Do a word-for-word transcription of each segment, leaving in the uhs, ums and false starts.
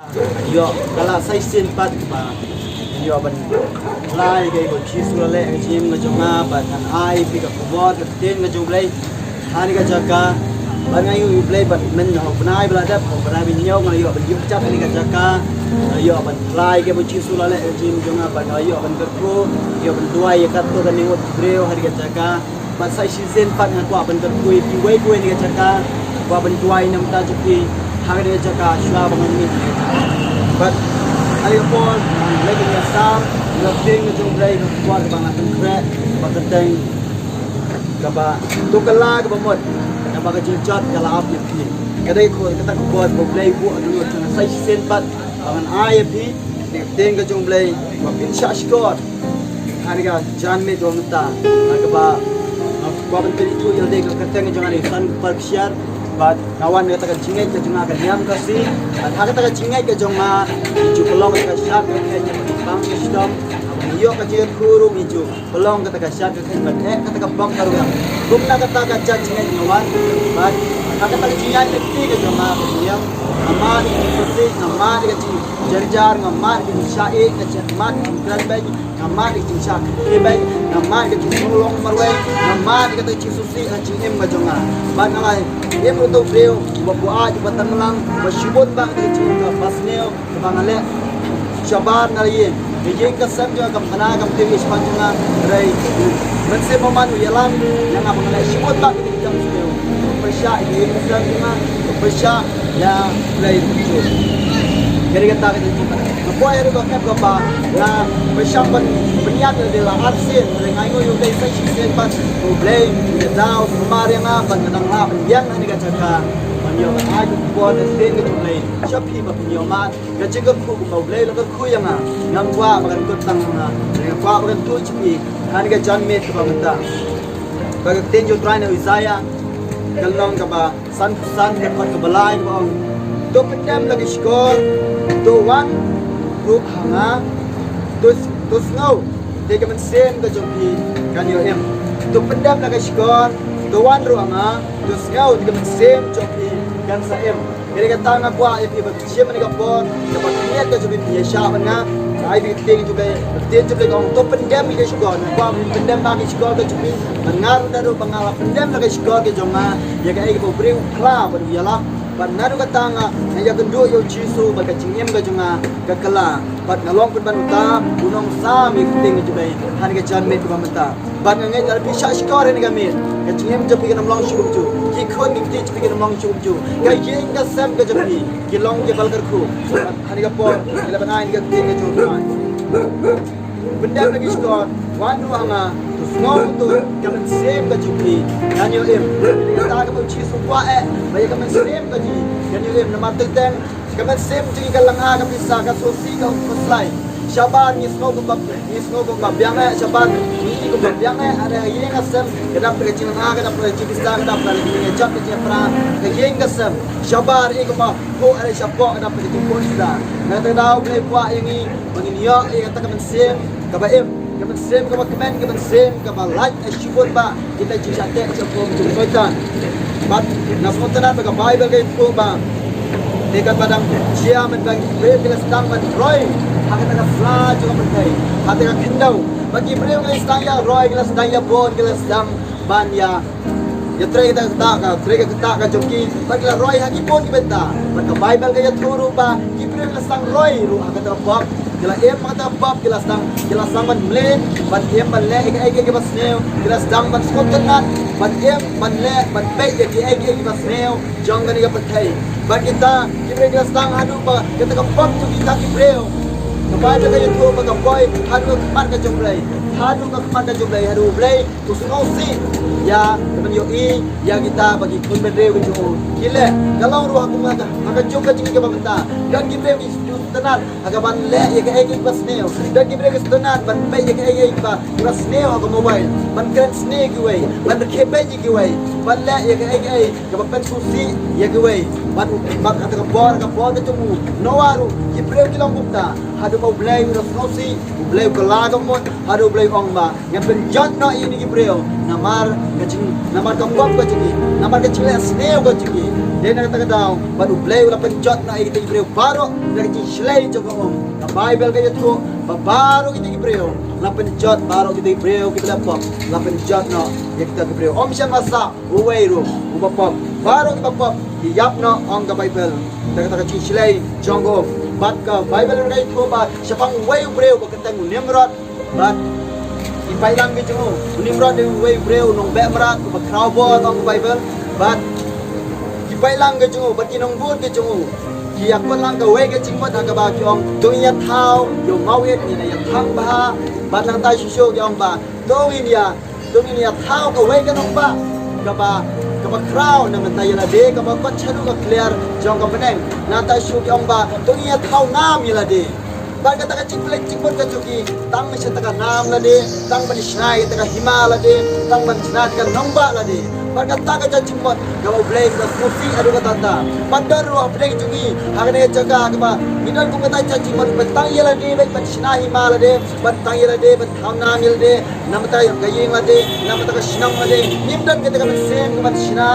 Ïoh ka la sa shisien pat ba ïoh ban lai ka ba Jisu la leh ka jingim ka jong nga, bad ngan ai phi ka khubor ka ktien ka jong U Blei ha kane ka jaka. Bad nga ïoh U Blei bad men ha u bnai ba la dep, ha u bnai ba ñiew nga ïoh ban ïoh jaka ha kane ka jaka. Nga ïoh ban lai ka ba Jisu la leh ka jingim ka jong nga, bad nga ïoh ban kyrkhu, ïoh ban duwai ïa katto katne ngut briew ha kane ka jaka. Bad sa shisien pat nga kwah ban kyrkhu ïa phi uwei pa uwei ha kane ka jaka. Kwah ban duwai na ka bynta jong phi ha kane ka jaka shuwa ba ngan mih. Bad ha kane ka por ngan leh ka jingïasam ïa ka ktien ka jong U Blei, ka khubor kaba nga pynkhreh, kaba kyrteng, kaba to kylla kaba mut, kaba ka jingjot ka la ap ïa phi. Ka dei ka khubor, kata ka khubor ba U Blei u buh ha ka dohnud jong nga. Sa shisien pat ba ngan ai ïa phi ka ktien ka jong U Blei ba phin shah shkor ha kane ka janmiet ba mynta. Bad kaba nga kwah ban pynithuh ïa lade, ka kyrteng ka jong nga dei San Kpar Ksiar. Bad nga wan na kata ka jingngeit ka jong nga ka Niam Khasi. Bad ha kata ka jingngeit ka jong nga, ngi ju pynlong kata ka shad ka khet, ngi pang ka shitom, ngi ïoh ka jingïathuh ruh, ngi ju pynlong kata ka shad ka khet bad eh kata ka bok ka rwiang. Kumta kata ka jait jingngeit nga wan. Bad ha kata ka jingngeit lynti ka jong nga, ka Niam, nga mad ïa ka jingsngewsih, nga mad ïa ka jingjynjar, nga mad ïa ka jingshah ïeit, nga mad ïa ka jingkren beiñ, nga mad ïa ka jingshah kynthei beiñ, nga mad ïa ka jingsngew long marwei, nga mad ïa kata ka jingsngewsih ha ka jingim ka jong nga. Bad nga la im ruh uta u briew uba buaid, uba tanglang, uba shibun bha kata ka jingim kaba sniew kaba nga leh shabar na la ïing. Ka ïing ka sem jong nga kam khana kam tieng ïa shabar jong nga, hynrei u Mynsiem Bakhuid u ïalam ïa nga ba ngan leh shibun bha kata ka jingim sniew. Pyrshah ïa ka ïing ka sem jong nga, pyrshah ïa U Blei ruh. Ka dei kata ka jingim nga poi ha ka khep kaba nga pyrshang ban pynïaid ïa lade la ar sien, hynrei nga ainguh ïa U Blei sa shisien pat, U Blei u ïada u sumar ïa nga ban nga dang lah ban ïeng ha kane ka jaka ban ïoh ban ai ka khubor ka ktien ka jong U Blei sha phi ba phin ïoh mad. Ka jingkyrkhu kumba U Blei u la kyrkhu ïa nga, ngam kwah ba kan kut tang ha nga, hynrei nga kwah ba kan kut sha phi ha kane ka janmiet kaba mynta. Ba ka ktien jong U Trai na Isaiah ka lynnong kaba sanphew san, ka dkhot kaba lai, kaba ong: To pyndem la ki shkor, to wan ruh ha nga, to, to sngew, te ka mynsiem ka jong phi kan ïoh im. To pyndem la ki shkor, to wan ruh ha nga, to sngew, te ka mynsiem jong phi kan sa im. Ka dei kata nga kwah ïa phi ba shim ha kane ka por, kaba khyndiat ka jong phi phi ïa shah bad nga. Ai phi ka ktien jong U Blei, ka ktien jong U Blei ka ong: To pyndem la ki shkor. Nga kwah ba phin pyndem la ki shkor ka jong phi. Bad nga ruh, nga ruh ba nga la pyndem la ki shkor ki jong nga ïa kaei kaba u briew u phla bad u ïalap. Bad naduh kata nga, nga ïakynduh ïa U Jisu bad ka jingim ka jong nga ka kylla. Bad nga long pynban uta u nongsam ïa ka ktien ka jong U Blei ha kane ka janmiet kaba mynta. Bad nga ngeit lada phi shah shkor ha kane ka miet, ka jingim jong phi kan ym long shuh kumjuh. Ki khun ki kti jong phi kin ym long shuh kumjuh. Ka ïing ka sem ka jong phi ki long kiba la kyrkhu. Bad ha kane ka por ngi la ban ai ïa ka ktien ka jong U Trai. Pyndem la ki shkor, wan ruh ha nga, to sngew, to, ka mynsiem ka jong phi kan ïoh im. Kata kaba U Jisu u kwah eh ba ïa ka mynsiem ka jong phi kan ïoh im. Namar teng teng ka mynsiem jong ngi ka lynga, ka pisa, ka sngewsih, ka khuslai. Shabar ngi sngew kumba, ngi sngew kumba biang eh, shabar ngi i kumba biang eh. Hynrei ha ïing ha sem ka dap da ka jinglynga, ka dap da ka jingpisa, ka dap da ka jingïajot, ka jingïapra. Ka ïing ka sem shabar i kumba phuh, hynrei shapoh ka dap da ka jingphuhsda. Nangta U Blei u kwah ïa ngi ba ngin ïoh ïa kata ka mynsiem kaba im, ka mynsiem kaba kmen, ka mynsiem kaba lait, eh, shibun bah kita ki jingshah teh jong u Soitan. Bad nga sngewtynnat ba ka Baibl ka ïathuh ba te katba dang jia mynba ki briew ki la sdang ban roi ha kata ka sla jong ka pyrthei, ha kata ka khyndew, ba ki briew ki la sdang ïa roi, ki la sdang ïa bun, ki la sdang ban ïa, ïa trei kata ka ktah, ka trei ka ktah ka jong ki, bad ki la roi ha ki bun ki bynta. Bad ka Baibl ka ïathuh ruh ba ki briew ki la sdang roi ruh ha kata ka pop. Ki la im ha kata ka pop, ki la sdang, ki la sdang ban mlien, ban im ban leh ïa kaei kaei kaba sniew, ki la sdang ban sngewtynnat, ban im ban leh, ban peit ïa kaei kaei kaba sniew jong kane ka pyrthei. Bad kita ki briew ki la sdang haduh ba kata ka pop jong kita ki briew, ka Baibl ka ïathuh ba ka poi haduh ka khmat ka jong U Blei, haduh ka khmat ka jong U Blei, haduh U Blei u sngewsih ïa ka ban ïohi ïa kita ba ki khun bynriew ka jong u. Ki leh, ka long ruh ha kum kata, ha ka juk ka jong ngi kaba mynta. Don ki briew ki sngewtynnat ha ka ban leh ïa kaei kaei kaba sniew. Don ki briew ki sngewtynnat ban peit ïa kaei kaei kaba, kaba sniew ha ka mobile, ban kren sniew kiwei, ban rkhie beiñ ïa kiwei, ban leh ïa kaei kaei kaba pynsngewsih ïa kiwei. Bad u, bad kata ka por, ka por ka jong u Noah ruh ki briew ki long kumta. Haduh ba U Blei u la sngewsih, U Blei u kylla ka mut, haduh U Blei u ong ba ngan pynjot noh ïa kine ki briew namar ka jing, namar ka pop ka jong ki, namar ka jingleh sniew ka jong ki. Dei na kata ka daw, bad U Blei u la pynjot noh ïa kita ki briew baroh na ka jingshlei jong ka um. Ka Baibl ka ïathuh ba baroh kita ki briew la pynjot, baroh kita ki briew kiba la pop la pynjot noh ïa kita ki briew. Ym shym la sah uwei ruh uba pop, baroh kiba pop ki ïap noh, ong ka Baibl. Na kata ka jingshlei jong ka um, bad ka Baibl ka ïathuh ba shaphang uwei u briew ba kyrteng u Nimrod, bad ki paidlang ki jong u. U Nimrod dei uwei u briew u nongbeh mrad uba khraw bor, ong ka Baibl. Bad ki paidlang ki jong u bad ki nongbud ki jong u ki ïakut lang kawei ka jingmut ha kaba ki ong, to ngin ïa thaw ïa u mawit, ngin ïa thang bha. Bad nangta shuh shuh ki ong ba to ngin ïa, to ngin ïa thaw kawei ka nongbah kaba, kaba khraw na ka bynta ïa lade, kaba kot shaduh ka kliar jong ka bneng. Nangta shuh ki ong ba to ngin ïa thaw nam ïa lade. Bad kata ka jingpynleit jingmut ka jong ki, tang ban shna ïa ka nam lade, tang ban shna ïa ka hima lade, tang ban shna ïa ka nongbah lade. Bad kata ka jingmut kaba U Blei u la sngewsih haduh katta katta. Bad don ruh hapdeng jong ngi ha kane ka jaka kaba ngi don kum kata ka jingmut ban tang ïa lade beit, ban shna hima lade, ban tang ïa lade, ban thaw nam ïa lade, namar ka ïing lade, namar ka shnong lade. Ngim don kata ka mynsiem ka ban shna,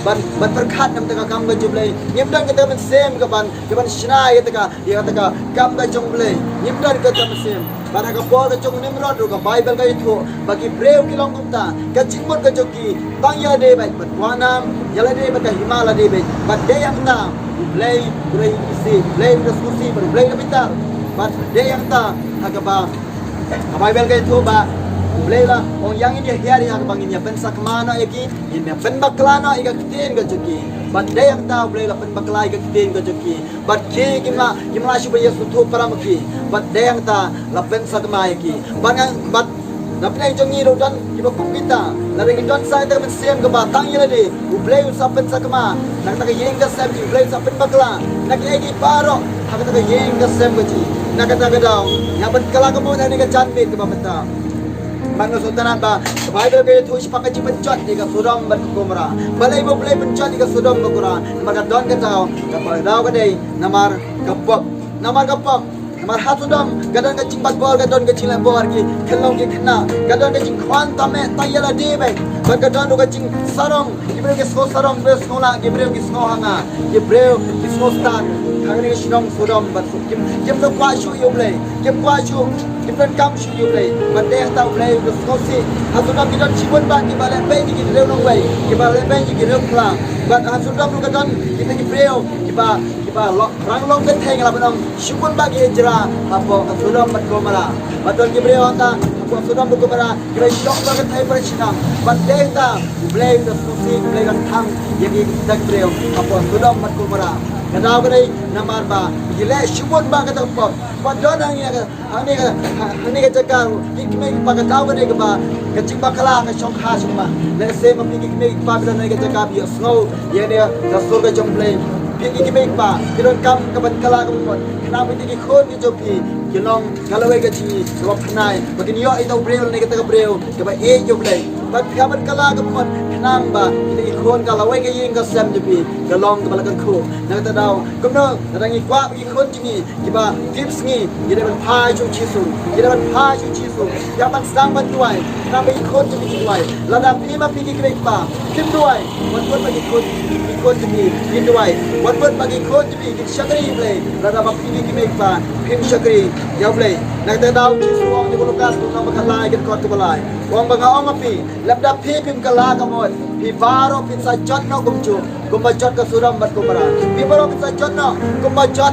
ban, ban pyrkhat namar ka kam ka jong U Blei. Ngim don kata ka mynsiem ka ban, ka ban shna ïa kata ka, ïa kata ka kam ka jong U Blei. Ngim don kata ka mynsiem. Bad ha ka por ka jong u Nimrod ruh ka Baibl ka ïathuh ba ki briew ki long kumta. Ka jingmut ka jong ki tang ïa lade beit, ban kwah nam ïa lade bad ka hima lade beit. Bad dei hangta U Blei u la ïohi, U Blei u la sngewsih bad U Blei u la bitar. Bad dei hangta ha kaba ka Baibl ka ïathuh ba U Blei u la ong, ïa ngin ïa hiar ïa kaba ngin ïa pynsakma noh ïa ki, ngin ïa pynbakla noh ïa ka ktien ka jong ki. Bad dei hangta U Blei u la pynbakla ïa ka ktien ka jong ki. Bad ki, kim lah, kim lah shuh ban ïasngewthuh para ma ki. Bad dei hangta la pynsakma ïa ki. Bad nga, bad na pdeng jong ngi ruh don kiba kum kita. Lada ngi don sa ïa kata ka mynsiem kaba tang ïa lade, U Blei un sa pynsakma na kata ka ïing ka sem jong ngi, U Blei un sa pynbakla na kiei kiei baroh ha kata ka ïing ka sem ka jong ngi. Na kata ka daw, ïa ban kylla ka mut ha kane ka janmiet kaba mynta. Bad nga sngewtynnat ba ka Baibl ka ïathuh shaphang ka jingpynjot ïa ka Sodom bad ka Gomorrah. Balei ba U Blei u pynjot ïa ka Sodom bad Gomorrah? Namar ka don ka daw, ka daw ka dei namar ka pop. Namar ka pop. Namar ha Sodom ka don ka jingbakbor, ka don ka jinglehbor, ki khyllung ki khynnah, ka don ka jingkhwan tame tang ïa lade beit. Bad ka don ruh ka jingsarong, ki briew ki sngew sarong, ki briew sngew lah, ki briew ki sngew ha nga, ki briew ki sngew stad. Ha kane ka shnong Sodom bad Sodom, kim, kim donkam shuh ïa U Blei, kim kwah shuh, kim donkam shuh ïa U Blei. Bad dei hangta U Blei u sngewsih. Ha Sodom ki don shibun bah kiba leh beiñ ïa ki riew nongwei, kiba leh beiñ ïa ki riew khla. Bad ha Sodom ruh ka don kita ki briew kiba, kiba lok rang long kynthei, nga lah ban ong shibun bah ki hijrah hapoh ka Sodom bad Gomorrah. Bad don ki briew hangta hapoh Sodom bad Gomorrah kiba ïoh ba kynthei para shnong. Bad dei hangta U Blei u sngewsih, U Blei u thang ïa kita ki briew hapoh Sodom bad Gomorrah. Ka daw ka dei namar ba ki leh shibun bah kata ka pop. Bad don hangne ka, hangne ka, hangne ka jaka ki kmie ki kpa, ka daw ka dei kaba ka jingbakla ka shongkha shongman. Lehse ma phi ki kmie ki kpa phi don hangne ka jaka, phi ïohsngew ïa kane ka sur ka jong U Blei. Phi ki kmie ki kpa, phi donkam ka ban kylla ka mut. Khnang ba kita ki khun ki jong phi ki long ka lawei ka jingïeit kaba phynnai, ba kin ïoh ïa uta u briew lane kata ka briew kaba ïeit ïa U Blei. Bad phi hap ban kylla ka mut khnang ba kita ki khun, ka lawei ka ïing ka sem jong phi ka long kaba la kyrkhu. Na kata daw kumno lada ngi kwah ba ki khun jong ngi kiba tip sngi, ngi dei ban phai sha u Jisu, ngi dei ban phai sha u Jisu. Ïa ban sdang ban duwai, khnang ba ki khun jong phi kin duwai. Lada phi ma phi ki kmie ki kpa phim duwai, wat mut ba ki khun, ki khun jong phi kin duwai. Wat mut ba ki khun jong phi kin shakri Blei, lada ma phi ki kmie ki kpa phim shakri ïa Blei. Na kata daw u Jisu u ong ha u Lukas lynnong ba khatlai, ka dkhot kaba lai, u ong ba nga ong ha phi, lymda phi phim kylla ka mut, phi baroh phin sa jot noh kumjuh kumba jot ka Sodom bad Gomorrah. Phi baroh phin sa jot noh kumba jot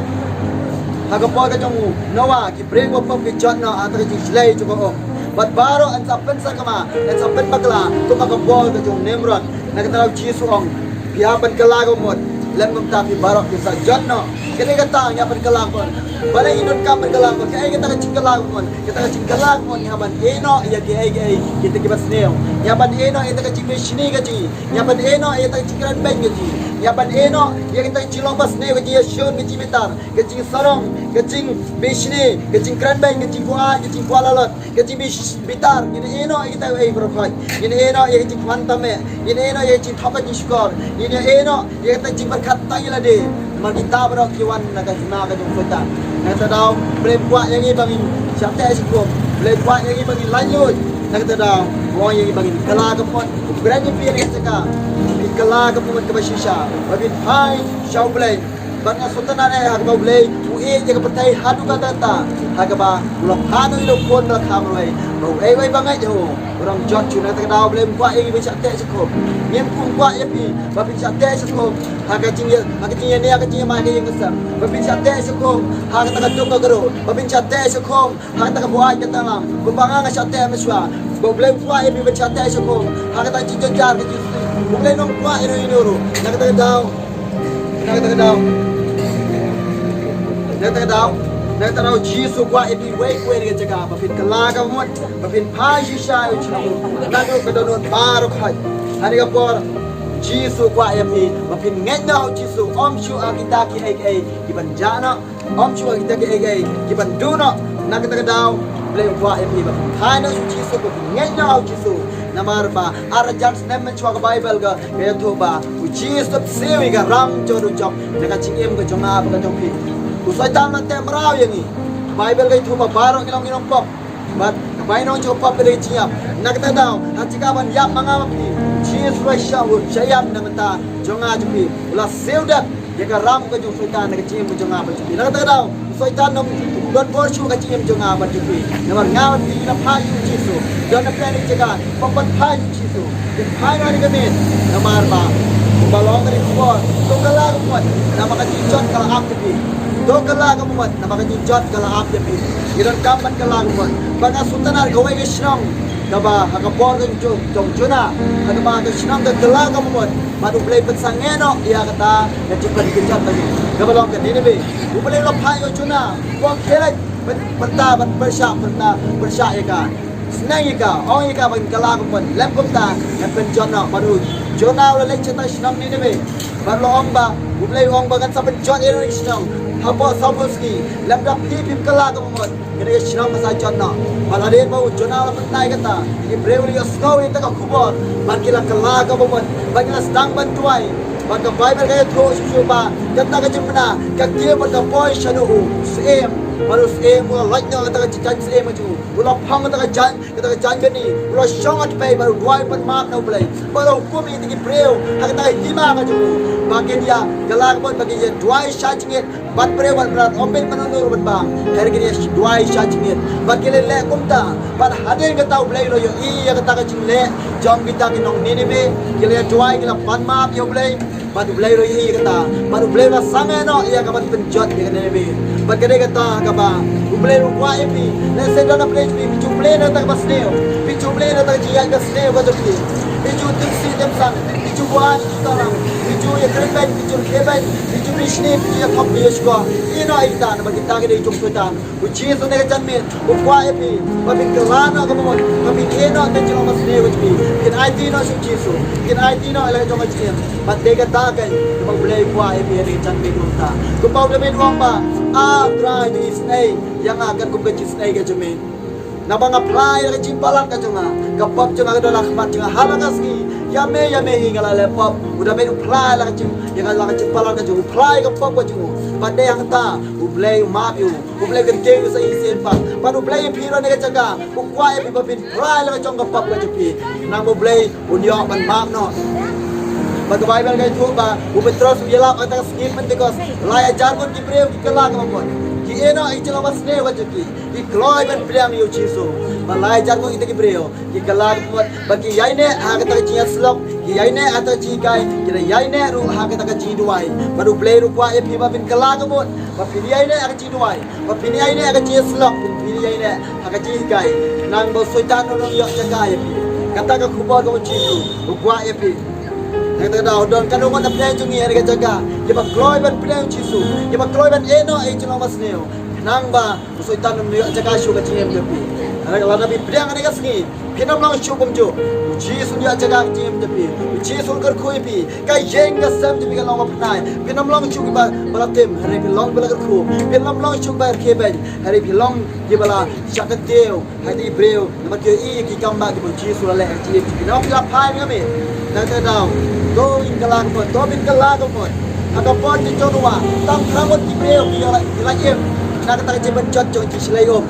ha ka por ka jong u Noah, ki briew ba pop ki jot noh ha kata ka jingshlei jong ka um. Bad baroh yn sa pynsakma, yn sa pynbakla kumba ka por ka jong u Nimrod. Na kata daw u Jisu u ong, phi hap ban kylla ka mut, lymda kumta phi baroh phin sa jot noh. Kane ka tang ïa ban kylla ka mut. Balei ngi donkam ban kylla ka mut? Kaei kata ka jingkylla ka mut? Kata ka jingkylla ka mut ngi hap ban ïehnoh ïa kiei kiei kita kiba sniew. Ngi hap ban ïehnoh ïa kata ka jingbishni ka jong ngi. Ngi hap ban ïehnoh ïa kata ka jingkren beiñ ka jong ngi. Ngi hap ban ïehnoh ïa kata ka jinglong basniew, ka jingïashun, ka jingbitar, ka jingsarong, ka jingbishni, ka jingkren beiñ, ka jingkwah, ka jingkwah lalot, ka jingbish-, bitar. Ngin ïehnoh ïa kita kiei baroh khoit. Ngin ïehnoh ïa ka jingkhwan tame. Ngin ïehnoh ïa ka jingthok ka jingshukor. Ngin ïehnoh ïa kata ka jingpyrkhat tang ïa lade. Namar kita baroh ki wan na ka hima ka jong u Soitan. Na kata daw Blei kwah ïa ngi ba ngin shah teh shah kum. Blei kwah ïa ngi ba ngin laitluid. Na kata daw u ong ïa ngi ba ngin kylla ka mut. U kren ïa phi na ka jaka, phi Kylla ka mut kaba shisha ba phin phai sha U Blei. Bad nga sngewtynnad eh ha kaba U Blei u ïeit ïa ka pyrthei haduh katta katta, ha kaba u la phah noh ïa u khun ba la kha marwei, ba uei uei ba ngeit ïa u u ym jot shuh. Na kata ka daw U Blei um kwah ïa ngi ban shah teh shakhum. Ngim kwah ïa phi ba phin shah teh shakhum ha ka jingïa, ha ka jingïa ne ha ka jingïa mai ka ïing ka sem, ba phin shah teh shakhum ha kata ka duk ka kyrduh, ba phin shah teh shakhum ha kata ka buaid ka tanglam. Kumba nga nga shah teh mynshuwa, ba U Blei um kwah ïa phi ban shah teh shakhum ha kata ka jingjynjar ka jingsuki. U Blei um kwah ïa u ïa u ruh. Na kata ka daw, na kata ka daw, na kata ka daw, na kata ka daw U Jisu u kwah ïa phi uwei uwei na ka jaka ba phin kylla ka mut, ba phin phai shisha ïa U Jisu. Naduh ka dohnud baroh khoit. Ha kane ka por U Jisu u kwah ïa phi ba phin ngeit noh ha U Jisu, ym shuh ha kita kiei kiei kiban jah noh, ym shuh ha kita kiei kiei kiban duh noh. Na kata ka daw U Blei u kwah ïa phi ba phin phai noh sha U Jisu, ba phin ngeit noh ha U Jisu. Namar ba ar hajar snem mynshuwa ka Baibl ka ïathuh ba U Jisu u siew ïa ka ram jong u dujok na ka jingim ka jong nga bad ka jong phi. U Soitan u la teh mraw ïa ngi. Ka Baibl ka ïathuh ba baroh ngi long ki nongpop bad ka bainong jong ka pop ka dei ka jingïap. Na kata ka daw ha ka jaka ban ïap ma nga ma phi, U Jisu u la shah, u shah ïap na ka bynta jong nga jong phi. U la siew dep ïa ka ram ka jong u Soitan na ka jingim ka jong nga bad jong phi. Na kata ka daw u Soitan um don bor shuh ha ka jingim jong nga bad jong phi. Namar nga bad phi ngi la phah ïa U Jisu. Don na pdeng jaka pop ban phah ïa U Jisu. Phin phai noh ha kane ka miet. Namar ba kumba long ka dei ka khubor, to kylla ka mut, namar ka jingjot ka la ap ïa phi. To kylla ka mut, namar ka jingjot ka la ap ïa phi. Ngi donkam ban kylla ka mut. Ba nga sngewtynnad kawei ka shnong kaba ha ka por ka jong, jong Jonah, ha kaba ka shnong ka kylla ka mut, bad U Blei u pynsangeh noh ïa kata ka jingpynkynjot ba ngi, kaba long ka Nineveh. U Blei u la phah ïa u Jonah ban khie leit pyn-, pynta ban pyrshah, pynta pyrshah ïa ka. Sneng ïa ka, ong ïa ka ban kylla ka mut, lym kumta ngan pynjot noh. Bad u Jonah u la leit sha kata ka shnong Nineveh bad u la ong ba, U Blei u ong ba ngan sa pynjot ïa kane ka shnong hapoh sawphew sngi. Lymda phi phim kylla ka mut, kane ka shnong kan sa jot noh. Bad hadien ba u Jonah u la pyntai kata, ki briew ki la ïohsngew ïa kata ka khubor bad ki la kylla ka mut bad ki la sdang ban duwai. Bad ka Baibl ka ïathuh shuh shuh ba kata ka jingpynbna ka kiew bad ka poi shaduh u syiem. Bad u syiem u la lait noh na kata ka jaiñ syiem ka jong u, u la phong kata ka jaiñ, kata ka jaiñ bad u la shong ha tpei bad u duwai ban map na U Blei. Bad u la hukum ïa kita ki briew ha kata ka hima ka jong u ba kin ïa kylla ka mut, ba kin ïa duwai sha jingit. Bad briew bad mrad, ym bit mano mano ruh ban bam, hynrei kin ïa duwai sha jingit. Bad ki la leh kumta. Bad hadien kata U Blei u la ïohi ïa kata ka jingleh jong kita ki nong Nineveh. Ki la ïa duwai, ki la pan map ïa U Blei. Bad U Blei u la ïohi ïa kata. Bad U Blei u la sangeh noh ïa ka ban pynjot ïa ka Nineveh. Bad ka dei kata kaba U Blei u kwah ïa phi. Lehse don na pdeng jong phi, phi ju plie na kata kaba sniew, phi ju plie na kata ka jingïaid ba sniew ka jong phi. Phi ju tim sih tim san, phi ju buaid, phi ju thaw lang, phi ju ïa kren beiñ, phi ju rkhie beiñ, phi ju mih shane, phi ju ïa thok, phi ju ïa shkor. Ïehnoh ïa kita, namar kita ki dei jong u Soitan. U Jisu ha kane ka janmiet u kwah ïa phi ba phin kylla noh ka mut, ba phin ïehnoh ïa ka jinglong ba sniew ka jong phi. Phin aiti noh sha u Jisu, phin aiti noh ïa la ka jong ka jingim. Bad dei kata keiñ kaba U Blei u kwah ïa phi ha kane ka janmiet. Kumta kumba u David u ong ba, A Trai, to isynei ïa nga katkum ka jingisynei ka jong me. Naba nga phla ïa la ka jingpalat ka jong nga, ka pop jong nga ka don ha khmat jong nga ha la ka sngi. Ïa me, ïa me hi nga la leh pop. U David u phla ïa la ka jing, ïa la ka jingpalat ka jong u, u phla ïa ka pop ka jong u. Bad dei hangta U Blei u map ïa u. U Blei u kyntiew ïa u sa shisien pat. Bad U Blei ïa phi ruh ha kane ka jaka u kwah ïa phi ba phin phla ïa la ka jong ka pop ka jong phi, khnang ba U Blei un ïoh ban map noh. Bad ka Baibl ka ïathuh ba u Petros u ïalap ha kata ka sngi Pentekost, lai hajar ngut ki briew ki kylla ka mut, ki ïehnoh ïa ka jinglong ba sniew ka jong ki, ki kloi ban pdiang ïa u Jisu. Bad lai hajar ngut kita ki briew ki kylla ka mut, bad ki ïaineh ha kata ka jingïasyllok, ki ïaineh ha kata ka jinghikai, ki da ïaineh ruh ha kata ka jingduwai. Bad U Blei ruh u kwah ïa phi ba phin kylla ka mut, ba phin ïaineh ha ka jingduwai, ba phin ïaineh ha ka jingïasyllok, phin, phin ïaineh ha ka jinghikai, khnang ba u Soitan un ym ïoh jaka ïa phi. Kata ka khubor kaba u Jisu u kwah ïa phi. Nangta da u don katno ngut na pdeng jong ngi ha kane ka jaka kiba kloi ban pdiang ïa u Jisu, kiba kloi ban ïehnoh ïa ka jinglong ba sniew, khnang ba u Soitan un ym ïoh jaka shuh ha ka jingim jong phi. Hynrei lada phi pdiang ha kane ka sngi, phin ym long shuh kumjuh. U Jisu un ïoh jaka ha ka jingim jong phi. U Jisu un kyrkhu ïa phi. Ka ïing ka sem jong phi kan long ba pynai. Phin ym long shuh kiba, ba la tim, hynrei phin long ba la kyrkhu. Phin ym long shuh kiba rkhie beiñ, hynrei phin long kiba la shah kyntiew ha kita ki briew, namar ki ïohi ïa ki kam ba kiba u Jisu u la leh ha ka jingim jong phi. Namar phi la phai mynmiet. Nangta da u, to ngin kylla ka mut, to phin kylla ka mut. Ha ka por jong u Noah, tang phra ngut ki briew ki ïa la, ki la im na kata ka jingpynjot jong ka jingshlei um.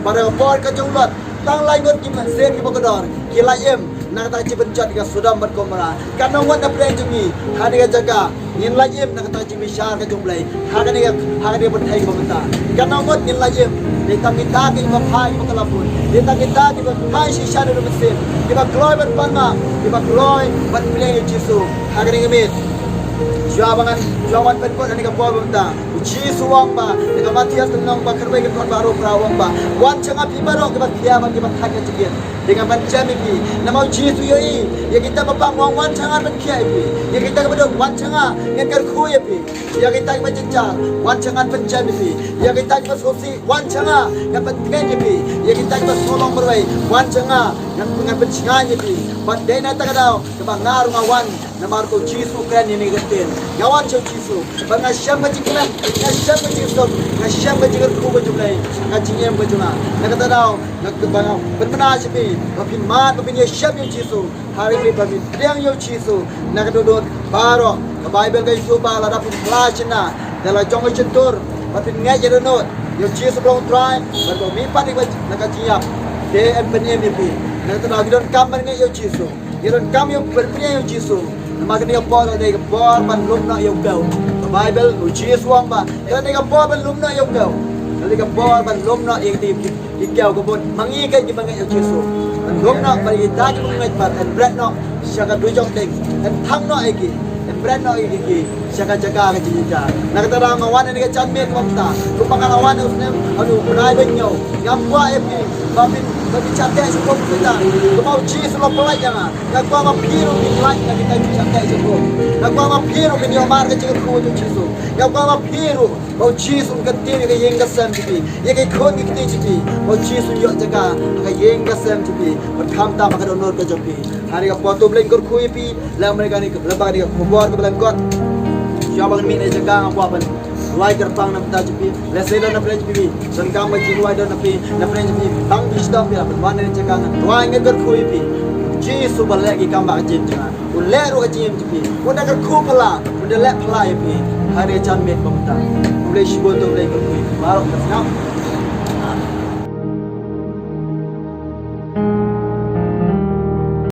Bad ha ka por ka jong u Lot, tang lai ngut ki mynsiem kiba kordor ki la im Na kata ka jingpynjot ka Sodom bad Gomorrah. Katno ngut na pdeng jong ngi ha kane ka jaka ngin lait im na kata ka jingbishar ka jong U Blei ha kane ka, ha kane ka pyrthei kaba mynta. Katno ngut ngin lait im. Dei tang kita kiba phai kiba khlapun. Dei tang kita kiba phai shisha na u mynsiem, kiba kloi ban pang, kiba kloi ban pdiang ïa U Jisu ha kane ka miet. Shuwa ba ngan, shuwa ba ngan pynkut ha kane ka por ba mynta, U Jisu u ong ba, na ka Mathaios lynnong ba khatwei, ka dkhot ba arphew phra, u ong ba, wan sha nga phi baroh kiba khia bad kiba thait ka jingim, te ngan pynjem ïa phi. Namar U Jisu u ïohi ïa kita ba pang, u ong, wan sha nga, ngan pynkhia ïa phi. Ïa kita kiba duk, wan sha nga, ngan kyrkhu ïa phi. Ïa kita kiba jynjar, wan sha nga, ngan pynjem ïa phi. Ïa kita kiba sngewsih, wan sha nga, ngan pyntngen ïa phi. Ïa kita kiba sngewlong marwei, wan sha nga, ngan, ngan pynshngaiñ ïa phi. Bad dei na kata ka daw kaba nga ruh nga wan. Namar ko U Jisu u kren ïa kane ka ktien. Nga wan sha U Jisu bad nga shem ka jingkmen, nga shem ka jingsuk, nga shem ka jingkyrkhu ka jong U Blei ha ka jingim ka jong nga. Na kata ka daw nga, ba nga pynbna sha phi ba phin mad, ba phin ïashem ïa U Jisu. Ha ri ba phin pdiang ïa U Jisu na ka dohnud baroh. Ka Baibl ka ïathuh ba lada phin phla shynna da la jong ka shyntur, ba phin ngeit ïa dohnud ïa U Jisu ba long U Trai, bad ba u mihpat ïa phi na ka jingïap, te yn pynim ïa phi. Na kata ka daw ngi donkam ban ngeit ïa U Jisu. Ngi donkam ïa u pyrthei ïa U Jisu. Namar kane ka por ka dei ka por ban lum noh ïa u kew. Ka Baibl, U Jisu u ong ba ka dei ka por ban lum noh ïa u kew. Ka dei ka por ban lum noh ïa ki, ki, ki kew ka bun. Ma ngi ka, kiba ngeit ïa U Jisu, ban lum noh ba ïa kita kiba ngeit pat yn bret noh sha ka dujok ding. Yn thang noh ïa ki, yn bret noh ïa ki sha ka jaka ka jingjynjar. Na kata ka daw nga wan ha kane ka janmiet mynta, kumba nga la wan ha u snem, ha u bnai ba hynñiew. Nga kwah ïa phi ba phin, ba phin shah teh shakhum, kumba U Jisu u la pyllait ïa nga. Nga kwah ba phi ruh phin lait na kita ki shah teh shakhum. Nga kwah ba phi ruh phin ïoh mar ka jingkyrkhu jong U Jisu. Nga kwah ba phi ruh, ba U Jisu un kyntiew ïa ka ïing ka sem jong phi, ïa ki khun ki kti jong phi, ba U Jisu un ïoh jaka ha ka ïing ka sem jong phi, bad khamtam ha ka dohnud ka jong phi. Ha kane ka por to U Blei un kyrkhu ïa phi. Lem ha kane ka, lem ha kane ka khubor kaba lyngkot. Shuwa ba ngan mih na jaka nga kwah ban duwai kyrpang na bynta jong phi. Lehse don na pdeng jong phi, donkam ka jingduwai, don na phi, na pdeng jong phi, tang phi shitom phi la ban wan na jaka, ngan duwai, ngan kyrkhu ïa phi. Jisu ba leh ki kam ha ka jingim jong nga, un leh ruh ha ka jingim jong phi. Un da kyrkhu phylla, un da leh phylla ïa phi ha kane ka janmiet ba mynta. U Blei shibun, to U Blei kyrkhu ïa phi baroh, ka sngap. Amen.